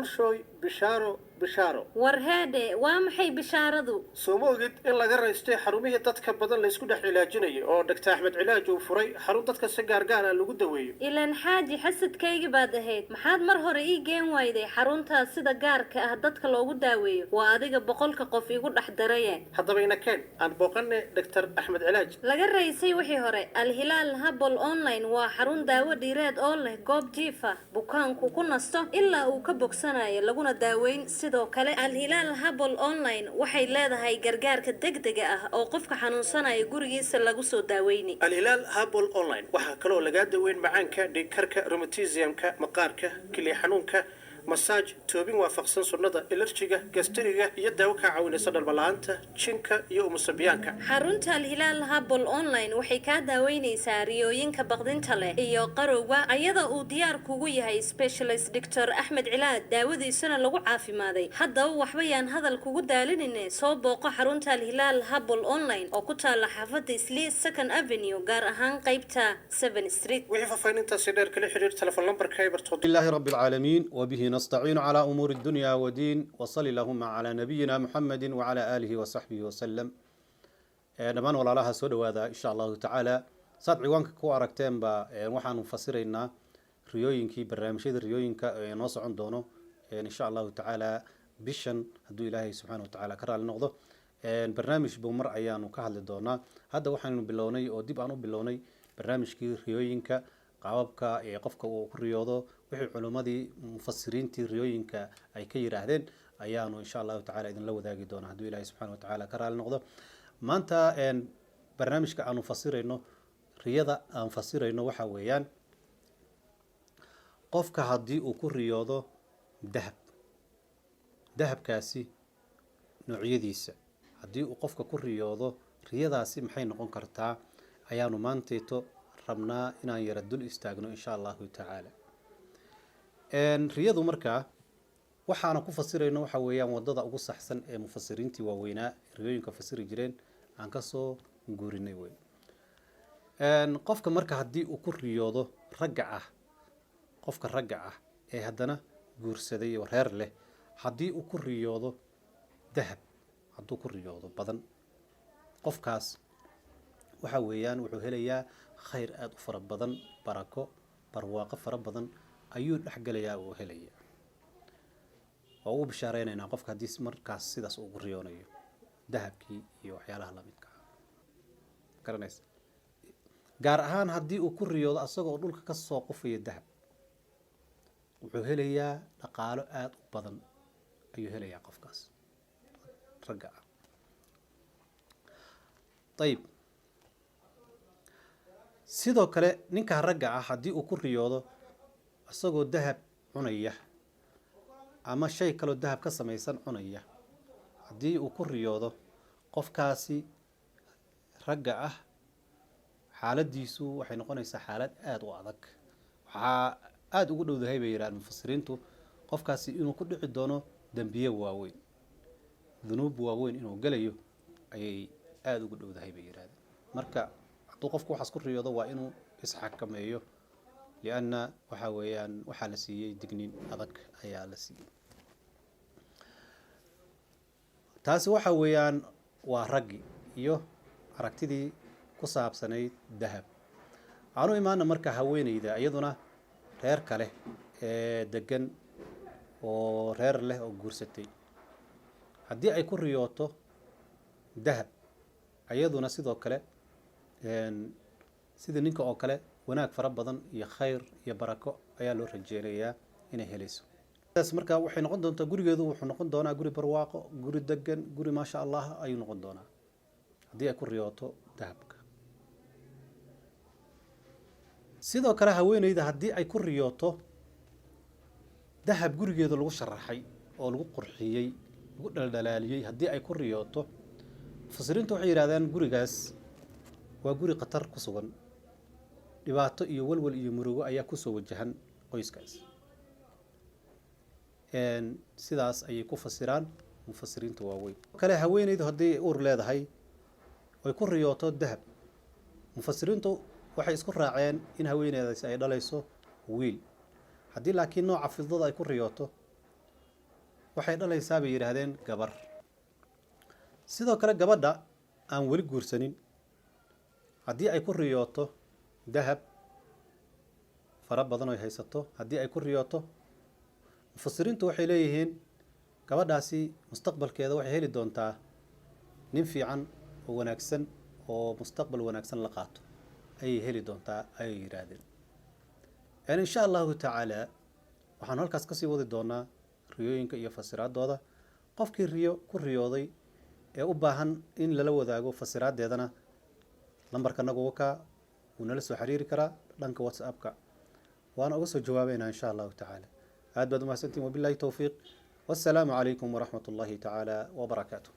Bulshooy, bishaaro, bishaaro. War heedhe, waa maxay bishaaradu? Soo ma ogid in laga raystay xarumihii dadka badan laysku dhex cilaajinayay oo Dhaktar Axmed Cilaaj uu furay xarun dadka si gaargaar ah lagu daweeyo? Ilaan xaaji xasadkaygi baad ahayd. Maxaad mar hore ii geen wayday xaruntaas sida gaarka ah dadka loogu daaweeyo? Waa adiga 100-ka qof igu dhex daraye. Haddaba ina keen, aan booqanne Dhaktar Axmed Cilaaj. Laga raysay wixii hore. Alhilaal Herbal Online waa xarun daawo dhiireed oo leh goob jiif ah bukaanku ku nasto ilaa uu ka bogsanayo, laguna daaweyn. Sidoo kale, Alhilaal Herbal Online waxay leedahay gargaarka degdega ah oo qofka xanuunsanaya gurigiisa lagu soo daaweyni. Alhilaal Herbal Online waxaa kaloo lagaa daweyn macaanka, dhiigkarka, rheumatism-ka, maqaarka, kiliya xanuunka, massage, toobin waafaqsan sunnada, allergy-ga, gastriga iyo daawo kaa caawinaysa dhalmala-aanta, jinka iyo umusabiyaanka. Xarunta Alhilaal Herbal Online waxay kaa daaweynaysaa riyooyinka baqdinta leh iyo qarowga, ayada uu diyaar kugu yahay specialist Doctor Axmed Cilaad, daawadiisana lagu caafimaaday. Haddaba waxba yaan hadal kugu daalinine, soo booqo xarunta Alhilaal Herbal Online oo ku taala xaafadda Islii, Second Avenue, gaar ahaan qeybta 7 Street. Wixii faahfaahintaasi dheer, kala xiriir telefon lambarka 0 7. لله رب العالمين، وبه نستعين على أمور الدنيا ودين، وصل اللهم على نبينا محمد وعلى آله وصحبه وسلم. Dhammaan walaalaha, soo dhawaada. Insha Allahu tacaala, saad ciwaanka ku aragteenba, waxaanu fasiraynaa riyooyinkii, barnaamijyada riyooyinka ee noo socon doono, insha Allahu tacaala, bishan, hadduu Ilaahay subxaana wa tacaala ka raali noqdo. Barnaamij buu mar ayaanu ka hadli doonaa. Hadda waxaanu bilownay oo dib aan u bilownay barnaamijkii riyooyinka, qaababka ee qofka uu ku riyoodo, wixii culimmadii mufasiriintii riyooyinka ay ka yiraahdeen ayaanu insha Allahu tacala idinla wadaagi doonaa, hadduu Ilaahay subxana wa tacaala ka raali noqdo. Maanta barnaamijka aanu fasirayno, riyada aan fasirayno, waxa weeyaan qofka haddii uu ku riyoodo dahab, dahabkaasi noocyadiisa haddii uu qofka ku riyoodo, riyadaasi maxay noqon kartaa, ayaanu maantayto rabnaa inaan yara dul istaagno, insha Allahu tacaala. Riyadu markaa waxaana ku fasirayno waxa weeyaan wadada ugu saxsan ee mufasiriintii waaweynaa riyooyinka fasiri jireen aan kasoo guurinay wey. Qofka marka haddii uu ku riyoodo, ragga ah, qofka ragga ah ee haddana guursaday oo reer leh, haddii uu ku riyoodo dahab, hadduu ku riyoodo badan, qofkaas waxa weeyaan wuxuu helayaa khayr aada u fara badan, barako, barwaaqo fara badan ayuu dhexgelayaa oo helaya. Waa ugu bishaareynayna qofka haddii markaas sidaas ugu riyoonayo dahabkii iyo waxyaalaha lamidka ah, garanaysa. Gaar ahaan haddii uu ku riyoodo asagoo dhulka ka soo qufaya dahab, wuxuu helayaa dhaqaalo aada u badan ayuu helayaa qofkaas ragga ah. Ayib, sidoo kale ninka ragga ah haddii uu ku riyoodo isagoo dahab cunaya ama shay kaloo dahab ka samaysan cunaya, haddii uu ku riyoodo, qofkaasi ragga ah xaaladiisu waxay noqonaysaa xaalad aada u adag. Waxaa aada ugu dhowdahay, bay yidhahaan mufasiriintu, qofkaasi inuu ku dhici doono dembiye waaweyn, dunuub waaweyn inuu gelayo ayay aada ugu dhowdahay, bay yidhahdeen. Marka hadduu qofku waxaas ku riyoodo, waa inuu isxakameeyo, lianna waxa weeyaan waxaa la siiyey digniin adag ayaa la siiyey. Taasi waxa weeyaan waa raggi iyo aragtidii ku saabsanayd dahab. Aanu imaana marka haweeneyda, iyaduna reer kale ee degan oo reer leh oo guursatay, haddii ay ku riyooto dahab, ayaduna sidoo kale sida ninka oo kale wanaag fara badan iyo khayr iyo barako ayaa loo rajeynayaa inay helayso. Taas marka waxay noqon doontaa, gurigeedu wuxuu noqon doonaa guri barwaaqo, guri degan, guri maasha Allah ayuu noqon doonaa haddii ay ku riyooto dahabka. Sidoo kale haweeneyda haddii ay ku riyooto dahab gurigeeda lagu sharaxay oo lagu qurxiyey, lagu dhaldhalaaliyey, haddii ay ku riyooto, mufasiriintu waxay yidhahdeen gurigaas waa guri khatar ku sugan, dhibaato iyo walwal iyo murugo ayaa kusoo wajahan qoyskaas. Sidaas ayay ku fasiraan mufasiriinta waaweyn. Kale haweeneydu haddii uur leedahay oy ku riyooto dahab, mufasiriintu waxay isku raaceen in haweeneydaasi ay dhalayso wiil. Haddii laakiin nooca fidada ay ku riyooto, Waxay dhalaysaa, bay yidhaahdeen, gabar. Sidoo kale gabadha aan weli guursanin haddii ay ku riyooto dahab fara badan oy haysato, haddii ay ku riyooto, mufasiriintu waxay leeyihiin gabadhaasi mustaqbalkeeda waxay heli doontaa nin fiican oo wanaagsan oo mustaqbal wanaagsan la qaato ayay heli doontaa, ayay yidhaahdeen. Insha Allahu tacaala waxaanu halkaas kasii wadi doonaa riyooyinka iyo fasiraadooda. Qofkii riyo ku riyooday ee u baahan in lala wadaago fasiraadeedana, lambarka nagu wakaa, wuu nala soo xiriiri karaa dhanka WhatsAppka, waana uga soo jawaabeynaa insha Allahu tacaala. Aad baad umahadsantihin. Wabillahi towfiiq, wassalaamu calaykum waraxmat ullahi tacaala wabarakaatu.